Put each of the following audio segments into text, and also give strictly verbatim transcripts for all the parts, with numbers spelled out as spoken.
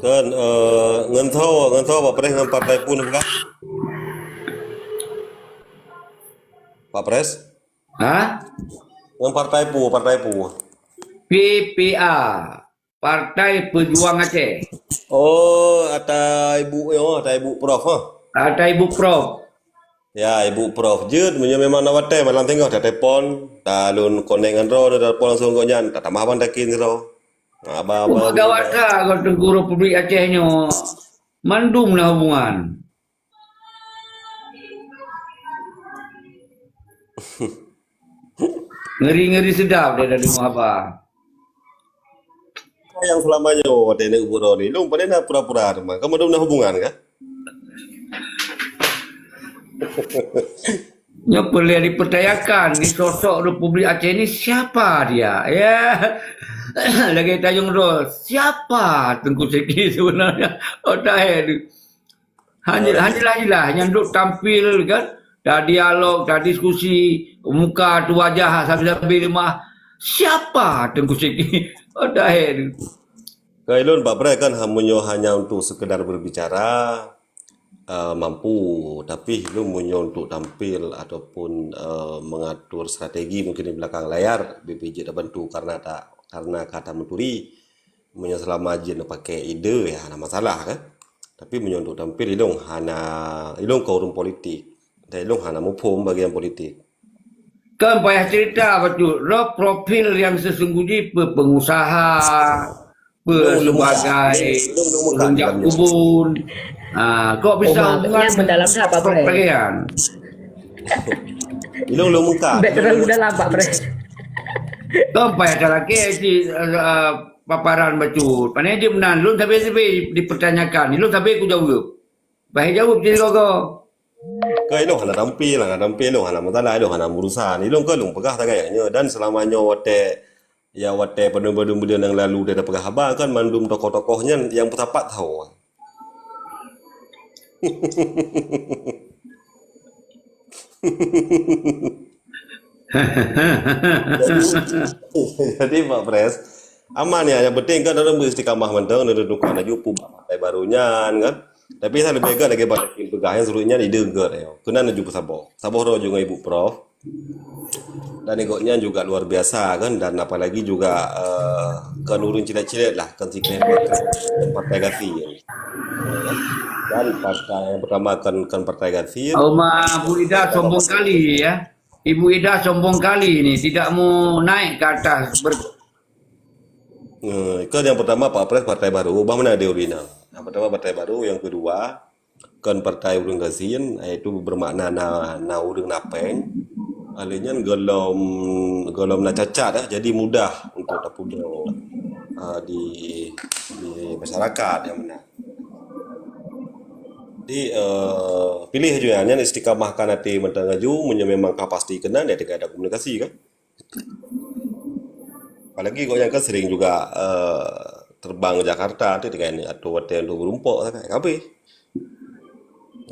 Kan, eh, ngon soe, ngon soe Pak Pres, ngon partai peue neupeugah? Pak Pres? Ha? Ngon partai peue, partai peue? P P A, Partai Pejuang Aceh. Oh, ata ibu nyoe, ata ibu Prof, ha? Ata ibu Prof. Ya, ibu Prof. Jeuet, meunyoe memang na watèe malam singoh, ta telepon, ta lôn konek ngon droe, ta telepon langsung gobnyan, ta tamah ban takin sidroe. Haba, haba. Umat gawat ka, ka Teungku Republik Aceh nyoe. Mandum na hubungan. Ngeri-ngeri sedap dia dah dengar haba. Nyang selama nyoe watèe neuk buet droe ni, lôn paléng na pura-pura teuma. Kamoe dum na hubungan kah? Nyoe peureulèe dipertanyakan, ni sosok Republik Aceh ni siapa dia? Ya. Lagèe tanyong droe, siapa Teungku Siti sebenarnya? Oh, tahe tu. Hanya, oh, hanya jelas-jelas nyang duk tampil kan, ta dialog, ta diskusi, muka tu wajah sabe-sabe lemah. Siapa Teungku Siti? Oh, tahe tu. Keu ulôn, Pak Pres, kan ha-, meunyoe hanya untuk sekedar berbicara, eh, mampu. Tapi ulôn meunyoe untuk tampil ataupun, eh, mengatur strategi mungkin di belakang layar, B P J terbantu karena tak, karena kata menturi. Meunyoe selama jeuet neupaké ide, ya hana masalah kan. Tapi meunyoe untuk tampil, ilôn hana, ilôn ka ureueng politik. Dan ilôn hana muphom bagian politik. Kan payah cerita bacut, roh profil yang sesungguhnya pe-, pengusaha, pe-, sebagai ureueng jak kubun. Ah, kok bisa hubungan mendalam dah, Pak Pres? Ilôn lôn muka. Bek terlalu dalam, Pak Pres. Kan payah talakée si, eh, paparan bacut. Pane jeuet meunan, lôn sabe-sabe dipertanyakan. Lôn sabe kujaweueb. Bah jaweueb cit gogo. Ka ilôn hana tampil, hana tampil, ilôn hana masalah, ilôn hana urusan. Ilôn ka lôn peugah sagai nyoe dan selama nyoe watée, ya watée padum-padum buleuen nyang lalu teupeugah haba kan mandum tokoh-tokoh nyan nyang peusapat tho. Jadi, jadi Pak Pres, aman ya, yang penting kan dalam beristiqamah mantong dan tukar laju pun partai baru nyan kan. Tapi saya lebih agak lagi banyak yang peugah yang serunya di dengker ya. Kena laju saboh. Saboh roh juga Ibu Prof. Dan gobnyan juga luar biasa kan, dan apalagi juga, eh, kan ureueng cilet-cilet lah, kan sikeh partai gasien. Dan partai yang pertama kan, kan partai gasien. Oma Bu Ida sombong kali ya. Ibu Ida sombong kali ni, tidak mau naik ke atas ber- Eh, kan yang pertama Pak Pres partai baru, bah mana dia urina. Yang pertama partai baru, yang kedua kan partai ureueng gasien, iaitu bermakna na, na ureueng na péng. Ahli nyan golom, golom na cacat, eh, jadi mudah untuk tapujoe, ah, di, di masyarakat yang mana. Jadi, eh, pilih je nyan istiqamahkan até mantong laju, meunyoe memang ka pasti keunan, ya tinggai ada komunikasi kan. Apalagi gobnyan kan sering juga, eh, terbang ke Jakarta tu dengan atau watèe untuk berumpok sangat habis.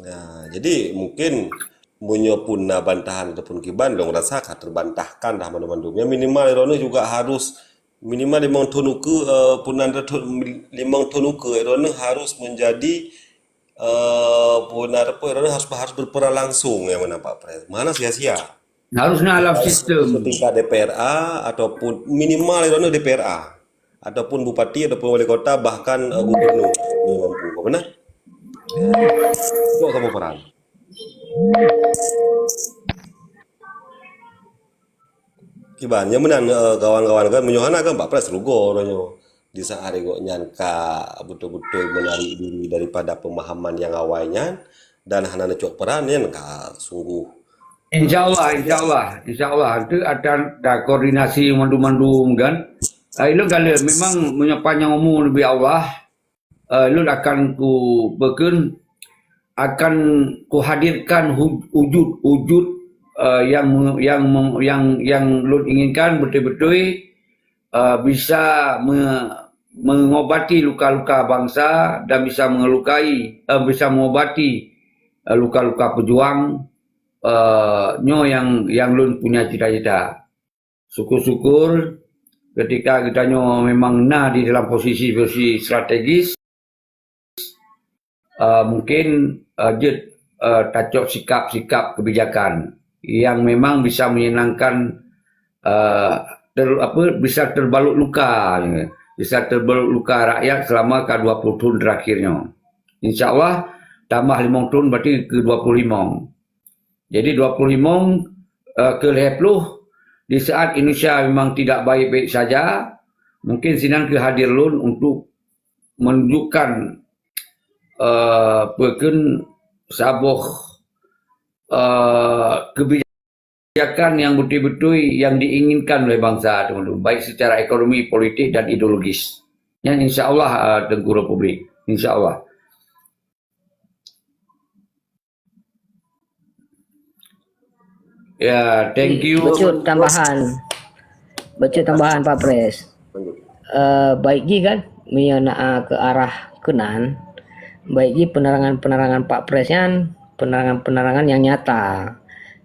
Nah, jadi mungkin meunyoe pun na bantahan ataupun kiban, lôn rasa ka terbantahkan dah mandum-mandum. Yang minimal droeneuh juga harus, minimal limong thon ukeue, eh, pun na thon, limong thon ukeue droeneuh harus menjadi, eh, pun na harus, harus berperan langsung yang mana Pak Pres. Mana sia-sia. Harus na dalam sistem. Setingkat D P R A ataupun minimal droeneuh D P R A. Ataupun bupati, ataupun wali kota, bahkan, eh, gubernur. Dia mampu. Apa benar? Kok kamu peran? Kiban, nyang meunan, eh, kawan-kawan kan, meunyoe hana kan, Pak Pres rugoe uroe nyoe. Di saat gobnyan ka beutôi-beutôi menarik diri daripada pemahaman nyang awai nyan, dan hana neucok peran nyan ka sungguh. Insya Allah, insya Allah, insya Allah. Itu akan ada koordinasi mandum-mandum kan. Ah, ilôn galak memang meunyoe panjang umur lebih Allah, eh, lôn akan ku, beukeun, akan kuhadirkan hu-, wujud-wujud, eh, yang me-, yang me-, yang, yang lôn inginkan beutôi-beutôi, eh, bisa me-, mengobati luka-luka bangsa dan bisa mengelukai, eh, bisa mengobati, eh, luka-luka pejuang, eh, nyoe yang, yang lôn punya cita-cita. Syukur-syukur ketika geutanyoe memang na di dalam posisi-posisi strategis, eh, mungkin, eh, jeuet, eh, tacok sikap-sikap kebijakan yang memang bisa menyenangkan, eh, ter-, apa, bisa terbalut luka, bisa terbalut luka rakyat selama ka dua puluh thon terakhir nyoe. Insya Allah, tambah limong thon berarti ke dua puluh limong. Jadi dua puluh limong, eh, ke lhèe ploh, di saat Indonesia memang tidak baik-baik saja, mungkin sinan keuh hadir lôn untuk menunjukkan, eh, peue kheun saboh, eh, kebijakan yang beutôi-beutôi yang diinginkan oleh bangsa, teman-teman, baik secara ekonomi, politik, dan ideologis. Nyan insya Allah, eh, Teungku Republik. Insya Allah. Ya, thank you. Bacut tambahan. Bacut tambahan, Pak Pres. Eh, baik ji kan, meunyoe na, ah, ke arah keunan, baik ji penerangan-penerangan Pak Pres nyan, penerangan-penerangan yang nyata.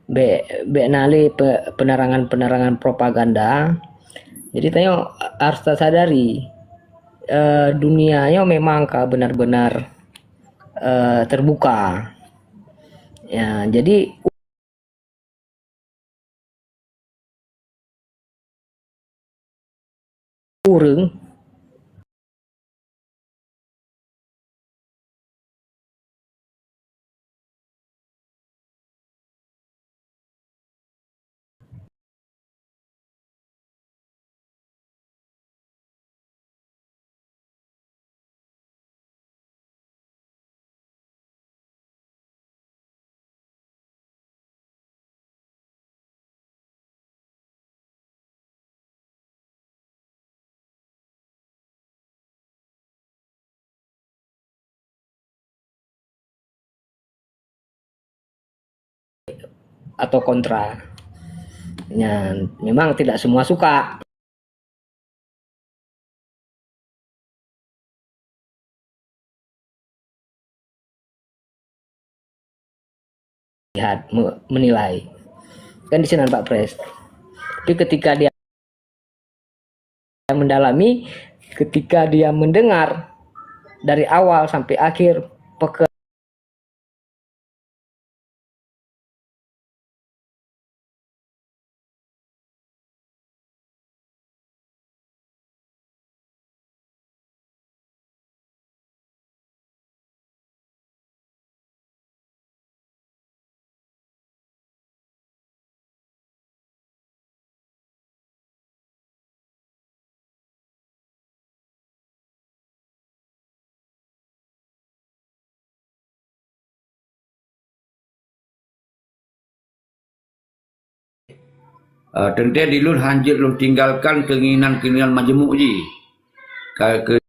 Bèk, bèk na lé pe-, penerangan-penerangan propaganda. Jadi tanyoe harus tasadari, eh, dunia nyoe memang ka benar-benar, eh, terbuka. Ya, jadi ureueng atau kontra. Nyan, memang tidak semua suka. Lihat, me-, menilai. Kan di sinan Pak Pres. Tapi ketika dia mendalami, ketika dia mendengar dari awal sampai akhir peke-, Eh, teuntèe di lôn hanjeuet lôn tinggalkan keinginan-keinginan majeumu jih. Ka-, ke-,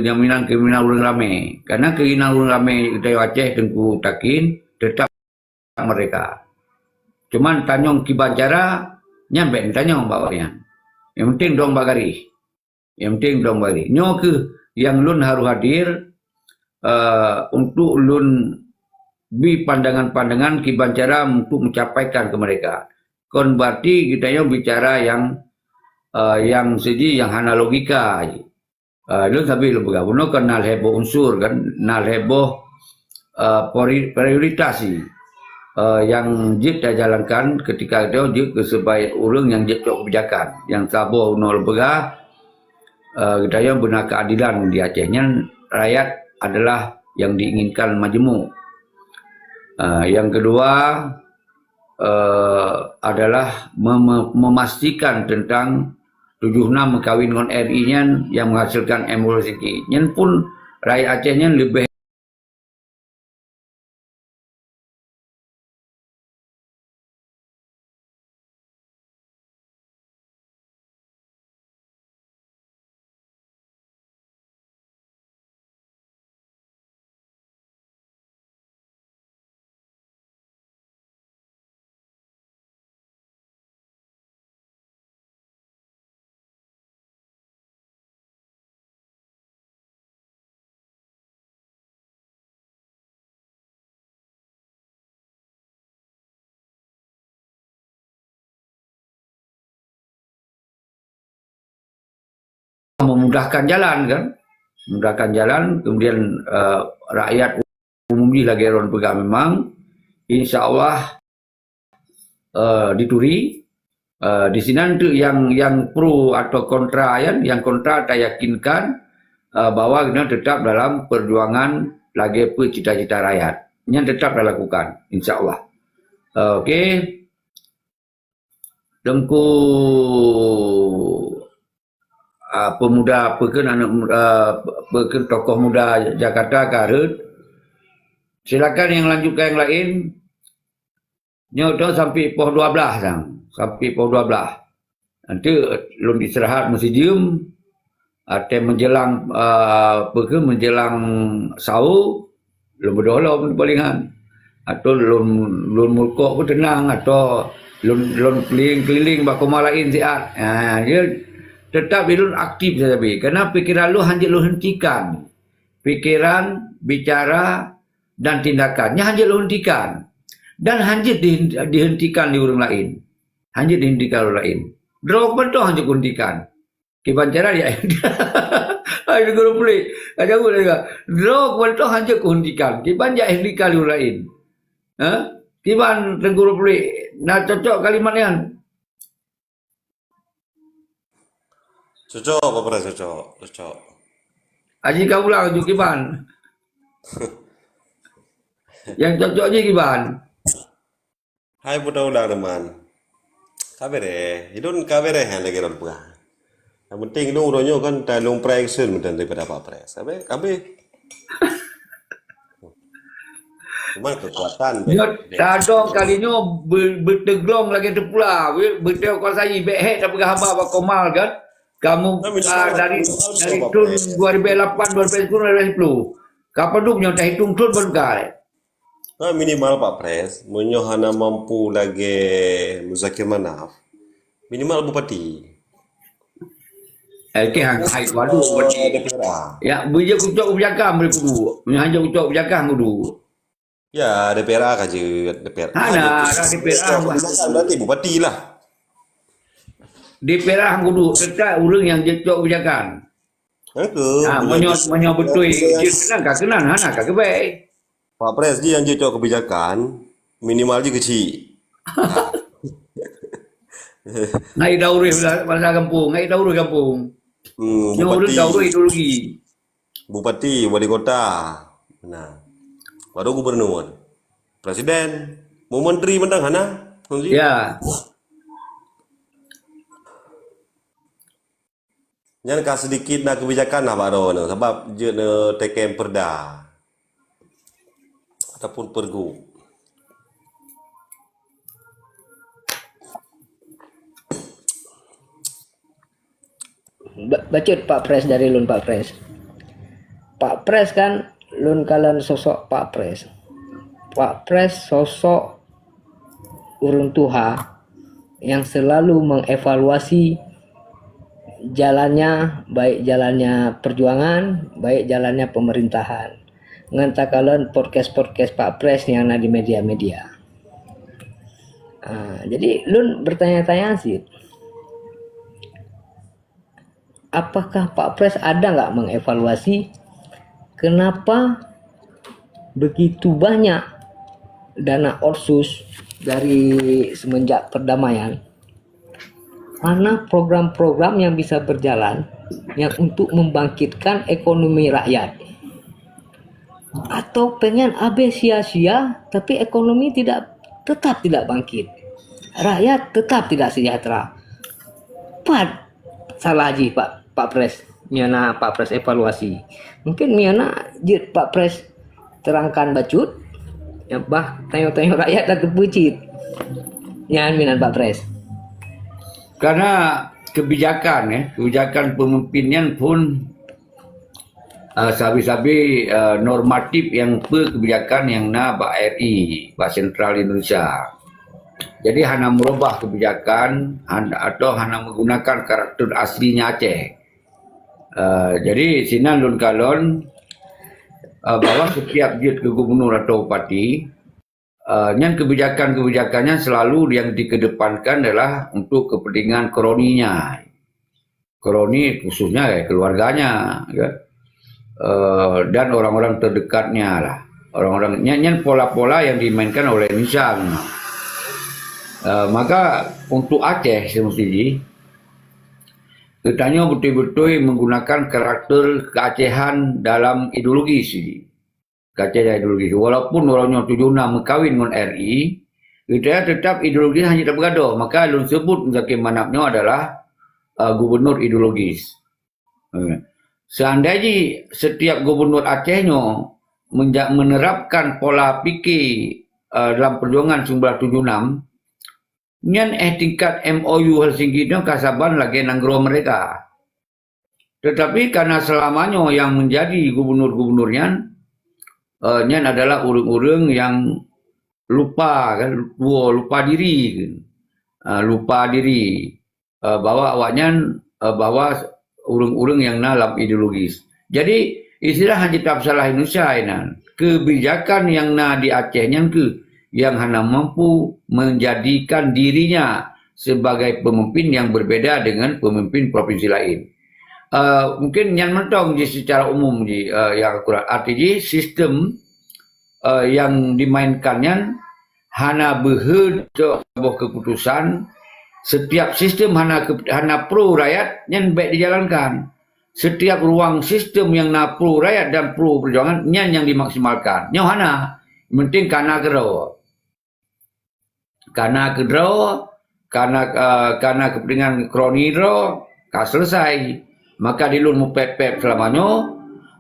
keinginan-keinginan ureueng ramè. Karena keinginan ureueng ramè di Aceh, Teungku Takin, tetap merdeka. Cuman tanyong kiban cara, nyan bèk tanyong bak awaknyan. Yang penting dong bak garéh. Yang penting dong bak garéh. Nyoe keuh yang lôn harôh hadir, eh, untuk lôn bi pandangan-pandangan kiban cara untuk mencapaikan kemerdekaan. Kon berarti geutanyoe bicara yang, eh, yang siji yang hana logika ji. Eh, lôn sabe lôn peugah, bunoe kan na lhèe boh unsur kan, na lhèe boh, eh, pori-, prioritas ji. Eh, yang jeuet tajalankan ketika geutanyoe jeuet keu sebagai ureueng nyang jeuet cok keubijakan. Yang saboh bunoe lôn peugah, eh, geutanyoe beuna keadilan di Aceh nyan, rakyat adalah yang diinginkan majeumu. Eh, yang kedua, eh, adalah mem-, memastikan tentang tujuh enam meukawen ngon R I nyan yang menghasilkan M Rezeki. Nyan pun rakyat Aceh nyan leubeh mudahkan jalan kan. Mudahkan jalan, kemudian, eh, rakyat umum jih lagèe droen peugah memang, insya Allah, eh, dituri, eh, di sinan tu yang, yang pro atau kontra, kan, yang kontra tayakinkan, eh, bahwa kita tetap dalam perjuangan lagèe peue cita-cita rakyat. Nyan tetap dilakukan, insya Allah. Eh, okey. Teungku, ah, pemuda, apa ke anak mu-, ah, apa ke tokoh muda Jakarta ka rhot. Silakan yang lanjutkan yang lain. Nyoe tu sampai poh dua belas sang, sampai poh dua belas. Nanti lôn istirahat meusijeuem, atau menjelang, ah, apa ke, menjelang sahur, lôn beudôh lom palingan. Atau lôn, lôn mulkok pun tenang, atau lôn, lôn keliling-keliling bak koma lain siat. Ha, dia tetap lôn aktif sabe. Karena pikiran lôn hanjeuet lôn hentikan. Pikiran, bicara, dan tindakan. Nyan hanjeuet lôn hentikan. Dan hanjeuet di-, dihentikan di ureueng laén. Hanjeuet dihentikan ureueng laén. Droe keubantong hanjeuet kuhentikan. Kiban cara ya. Hai, Teungku Lôn Pluek. Ka jauh dah juga. Droe keubantong hanjeuet kuhentikan. Kiban ya hentikan di ureueng laén. Ha? Kiban Teungku Lôn Pluek. Na cocok kalimat nyan? Cocok, Pak Pres, cocok, cocok. Aji ka ulang ju kiban. Yang cocok ji kiban. Hai, putra ulang, teman. Ka bereh, ilôn ka bereh nyang lagèe lôn peugah. Yang penting ilôn uroe nyoe kan ta lôn prai keusud meunan daripada Pak Pres. Habis, habis. Cuma kekuatan Nyoe tadong kali nyoe be-, beuteuglong lagèe teupula, be-, beuteukuasai, bèk hèk tapeugah haba bak Komal kan. Kamu, Nah, minimal, ah, dari, minimal dari berapa, thon Pres? dua ribu lapan, dua ribu sepuluh, dua ribu sepuluh. Kapadub nyoe tahitong thon baru kai. Nah, minimal Pak Pres, meunyoe hana mampu lagèe Muzakir Manaf, minimal bupati. Eh, ke hang hai kuadu bupati. D P R A. Ya, bija kucok kebijakan boleh kudu. Meunyoe hana kucok kebijakan kudu. Ya, D P R A ka jeuet, D P R A. Hana, jeuet. Ada D P R A. Kebijakan berarti bupati lah. D P R A hang kudu, tetap ureueng nyang jeuet cok kebijakan. Oke. Ha, meunyoe, meunyoe beutôi jeuet keunan ka keunan, hana ka keubèe. Pak Pres ji nyang jeuet cok kebijakan, minimal ji keuchik. Ngai daureh bala, bala gampông, ngai daureh gampông. Hmm, nyoe ureueng bupati. Daureh ideologi. Bupati, wali kota. Nah. Baru gubernur. Presiden. Mau menteri mantong hana? Kunci? Ya. Nyan ka sedikit na kebijakan lah bak droeneuh, sabab jeuet neuteukén perda ataupun pergub. Ba-, bacut Pak Pres dari lôn Pak Pres. Pak Pres kan lôn kalon sosok Pak Pres. Pak Pres sosok ureueng tuha yang selalu mengevaluasi jalannya, baik jalannya perjuangan, baik jalannya pemerintahan. Ngon takalon podcast-podcast Pak Pres nyang na di media-media. Ah, jadi lôn bertanya-tanya cit, apakah Pak Pres ada nggak mengevaluasi kenapa begitu banyak dana otsus dari semenjak perdamaian? Mana program-program yang bisa berjalan yang untuk membangkitkan ekonomi rakyat? Atau pengen habis sia-sia, tapi ekonomi tidak, tetap tidak bangkit. Rakyat tetap tidak sejahtera. Pat salah jih Pak, Pak Pres. Miana Pak Pres evaluasi. Mungkin miana jeuet Pak Pres terangkan bacut, ya, bah tanyoe-tanyoe rakyat dah teupeu cit. Nyan minan Pak Pres. Karena kebijakan, ya, kebijakan pemimpin nyan pun, eh, sabe-sabe, eh, normatif nyang peue kebijakan nyang na bak R I, bak sentral Indonesia. Jadi hana merubah kebijakan han-, atau hana menggunakan karakter aslinya Aceh. Eh, jadi sinan lôn kalon, eh, bahwa setiap jeuet keu gubernur atau bupati, eh, nyan kebijakan-kebijakan nyan selalu yang dikedepankan adalah untuk kepentingan kroninya. kroni khususnya ya, keluarganya, ya. Eh, dan orang-orang terdekatnya lah. Orang-orang nyan, nyan pola-pola yang dimainkan oleh Indonesia memang. Eh, maka untuk Aceh semestinya, geutanyoe beutôi-beutôi menggunakan karakter keacehan dalam ideologi sendiri. Kaca ideologi. Walaupun uroe nyoe tujoh enam meukawen ngon R I, geutanyoe tetap ideologi hana tabeugadoh. Maka lôn sebut Muzakir Manaf nyoe adalah, uh, gubernur ideologis. Eh, seandai jih setiap gubernur Aceh nyoe menja-, menerapkan pola pikir, uh, dalam perjuangan sembilan tujoh enam, nyan eh tingkat M O U Helsinki nyoe ka saban lagèe nanggroe merdeka. Tetapi karena selama nyoe yang menjadi gubernur-gubernur nyan, eh, nyan adalah ureueng-ureueng yang lupa kan, lupa, lupa diri kan. Ah, lupa diri. Eh, bahwa awaknyan, eh, bahwa ureueng-ureueng yang na lam ideologis. Jadi, istilah hana jitap salah Indonesia inan. Kebijakan yang na di Aceh nyan keuh yang hana mampu menjadikan dirinya sebagai pemimpin yang berbeda dengan pemimpin provinsi lain. Eh, mungkin nyan mantong jih secara umum jih, eh, yang akurat. Arti jih sistem, eh, yang dimainkan nyan hana beuhe cok saboh keputusan, setiap sistem hana ke-, hana pro rakyat, nyan bèk dijalankan. Setiap ruang sistem yang na pro rakyat dan pro perjuangan, nyan yang dimaksimalkan. Nyoe hana, penting kana keudroe. Kana keudroe, kana, eh, kana kepentingan kroni droe, ka selesai. Maka di lôn mupèp-pèp selama nyoe,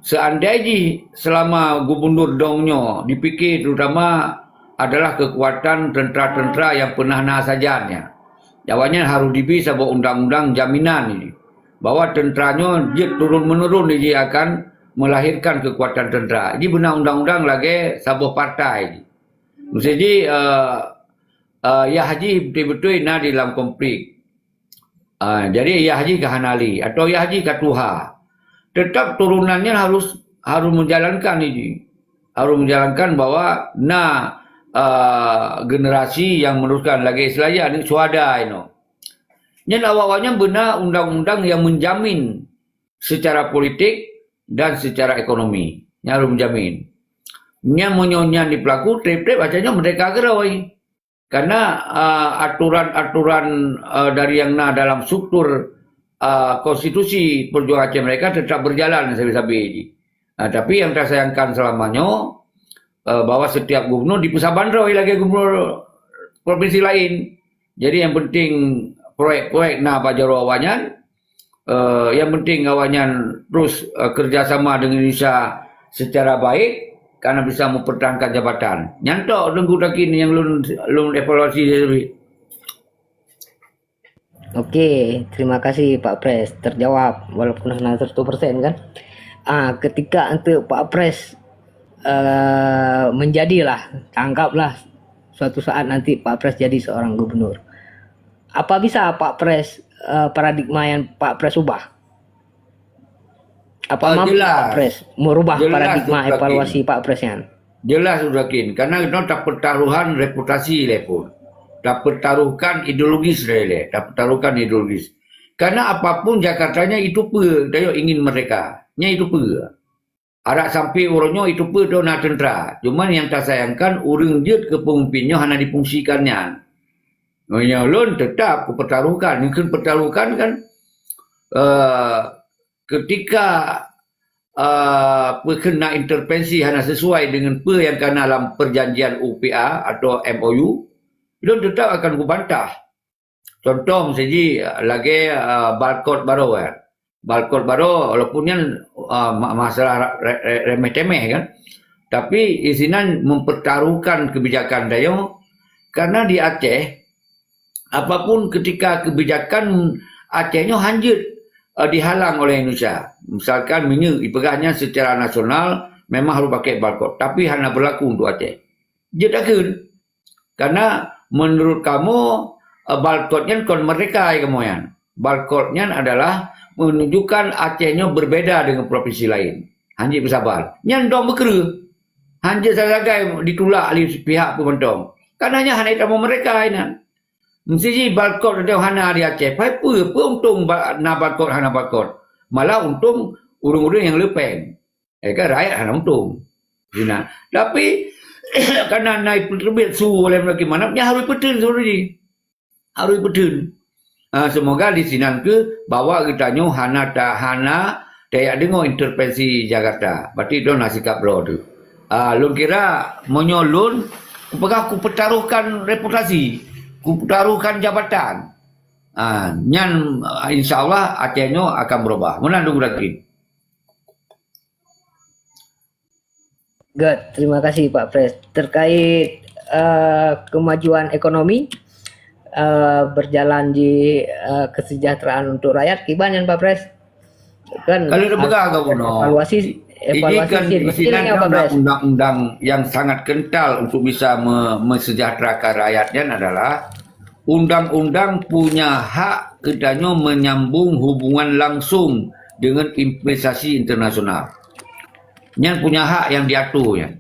seandai jih selama gubernur dong nyoe dipike terutama adalah kekuatan tentera-tentera yang pernah na sajan nyan. Awaknyan harus dibi saboh undang-undang jaminan ini, bahwa tentera nyoe jeuet turun-menurun jih akan melahirkan kekuatan tentera. Jih beuna undang-undang lagèe saboh partai jih. Mesti jih, eh, eh, yah jih beutôi-beutôi na di lam konflik. Ah, jadi yah jih ka hana lé, atau yah jih ka tuha. Tetap turunan nyan harus, harus menjalankan ini. Harus menjalankan bahwa na, ah, generasi yang meneruskan lagèe istilah jih aneuk syuhada inoe. Nyan awak-awak nyan beuna undang-undang yang menjamin secara politik dan secara ekonomi. Nyan harus menjamin. Nyan meunyoe nyan dipeulaku, trép-trép Aceh nyoe merdeka keudroe. Karena, ah, aturan-aturan, ah, dari yang na dalam struktur, ah, konstitusi perjuangan Aceh Merdeka tetap berjalan sabe-sabe jih. Ah, tapi yang tasayangkan selama nyoe, eh, bahwa setiap gubernur dipeusaban droe lagèe gubernur provinsi lain. Jadi yang penting proyek-proyek na bak jaroe awaknyan, eh, yang penting awaknyan terus, eh, kerjasama dengan Indonesia secara baik karena bisa mempertahankan jabatan. Nyan tok Teungku Takin yang lôn, lôn evaluasi dari. Oke, terima kasih Pak Pres. Terjawab walaupun hanya seratus persen kan. Ah, ketika untuk Pak Pres, eh, menjadilah, tangkaplah suatu saat nanti Pak Pres jadi seorang gubernur. Apa bisa Pak Pres, eh, paradigma yang Pak Pres ubah? Apa Oh, mampu jelas. Pak Pres merubah Jelas, paradigma Ustaz Kim. evaluasi Pak Pres nyan? Jelas, Ustaz Kim. Karena kita tapertaruhan reputasi lé pun. Tapertaruhkan ideologis lé, tapertaruhkan ideologis. Karena apapun Jakartanya itu pe, dia ingin merdeka. Nya itu pe. Arak sampai uroe nyoe itu pe tu na tentera. Cuman yang tasayangkan ureueng jeuet keu pemimpin nyoe hana difungsikan nyan. Meunyoe lôn tetap kupertaruhkan, mungkin pertaruhkan kan, eh, ketika, eh, peue kheun na intervensi hana sesuai dengan peue yang kana lam perjanjian U P A atau M O U, lôn tetap akan kubantah. Contoh miseujih lagèe, eh, Balkot Baro kan. Balkot Baro walaupun nyan, eh, ma-, masalah re-, re-, remeh-temeh kan. Tapi isinan mempertaruhkan kebijakan dayoe karena di Aceh apapun ketika kebijakan Aceh nyoe hanjeuet, eh, dihalang oleh Indonesia. Misalkan minyeuk dipeugah nyan secara nasional memang harus pakai Balkot, tapi hana berlaku untuk Aceh. Jeuet takheun. Karena menurut kamoe, eh, Balkot nyan kon merdeka kamoe nyan. Balkot nyan adalah menunjukkan Aceh nyoe berbeda dengan provinsi lain. Hanjeuet peusaban. Nyan dong beukreueh. Hanjeuet sagai ditulak lé pihak peumantong. Karena nyan hana itamu merdeka inan. Meusti jih balkot teuh hana di Aceh. Pai peue, peue untông ba-, na balkot hana balkot. Malah untông ureuëng-ureuëng nyang le péng. Eh, kan rakyat hana untông. Sinan. Tapi, karena na ipeuteubiet su oleh Maliki Manap, nyan harôh ipeuteun su jih. Harôh ipeuteun. Ah, seumoga di sinan keuh bahwa geutanyoe hana ta-, hana tajak deungoe intervensi Jakarta. Berarti droe na sikap droe teuh. Ah, lôn kira meunyoe lôn, kupeugah kupeutarôhkan reputasi, kupeutarôhkan jabatan. Ah, nyan, ah, insya Allah Aceh nyoe akan berubah. Meunan Teungku Dakin. Good, terima kasih Pak Pres. Terkait, eh, kemajuan ekonomi, eh, berjalan di, eh, kesejahteraan untuk rakyat, kiban nyan Pak Pres? Kan Kalau dipeugah, Gubernur, evaluasi, ini evaluasi kan sih. Di sinan kan Pak Pres? Undang-undang yang sangat kental untuk bisa me-, mensejahterakan rakyat nyan adalah undang-undang punya hak geutanyoe menyambung hubungan langsung dengan investasi internasional. Nyan punya hak yang diatur nyan.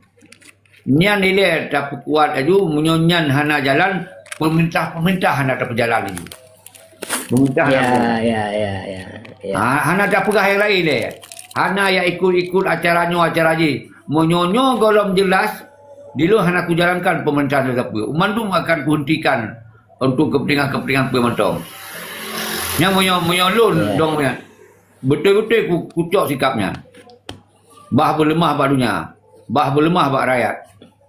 Nyan ilée tapeukuat laju, meunyoe nyan hana jalan, pemerintah-pemerintah hana tapeujalan laju. Pemerintah hana Ya, ya, ya, ya, ya. Ha, hana tapeugah nyang laén lé. Hana ya ikut-ikut acara nyoe, acara jih. Meunyoe nyoe gohlom jelas, di luwa hana kujalankan pemerintah sapeue. Mandum akan kuhentikan untuk kepentingan-kepentingan peue mantong. Nyang meunyoe, meunyoe lôn Ya. dong nyan. Beutôi-beutôi ku, kucok sikap nyan. Bah beuleumah bak donya, bah beuleumah bak rakyat.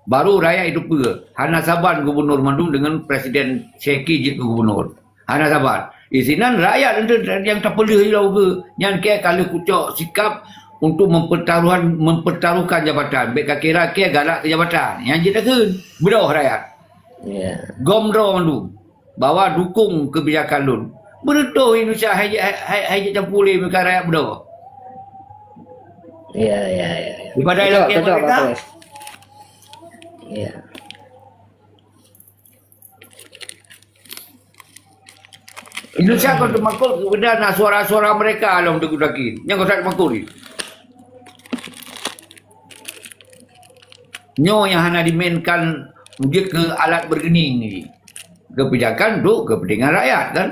Baru rakyat itu peue? Hana saban gubernur mandum dengan Presiden Seki jeuet keu gubernur. Hana saban. Di sinan rakyat enteuk nyang tapeuleueh ilong keu nyan keu ka lheueh kucok sikap untuk mempertaruhan, mempertaruhkan jabatan. Bék ka kira keu galak keu jabatan. Nyan jeuet takheun. Beudôh rakyat. Ya. Gom droe mandum. Bahwa dukung kebijakan lôn. Beureutoh Indonesia hai, hai, hai, hai jeuet campur lé meuka rakyat beudôh. Ya, ya, ya, ya. Daripada Betul, ilong betul, pemerintah. Pak Pres. Ya. Indonesia kon teumakot kepada na suara-suara mereka lom Teungku Dakin. Nyang kon teumakot ni. Nyoe nyang hana dimainkan jeuet keu alat bergening ni. Kebijakan untuk kepentingan rakyat kan.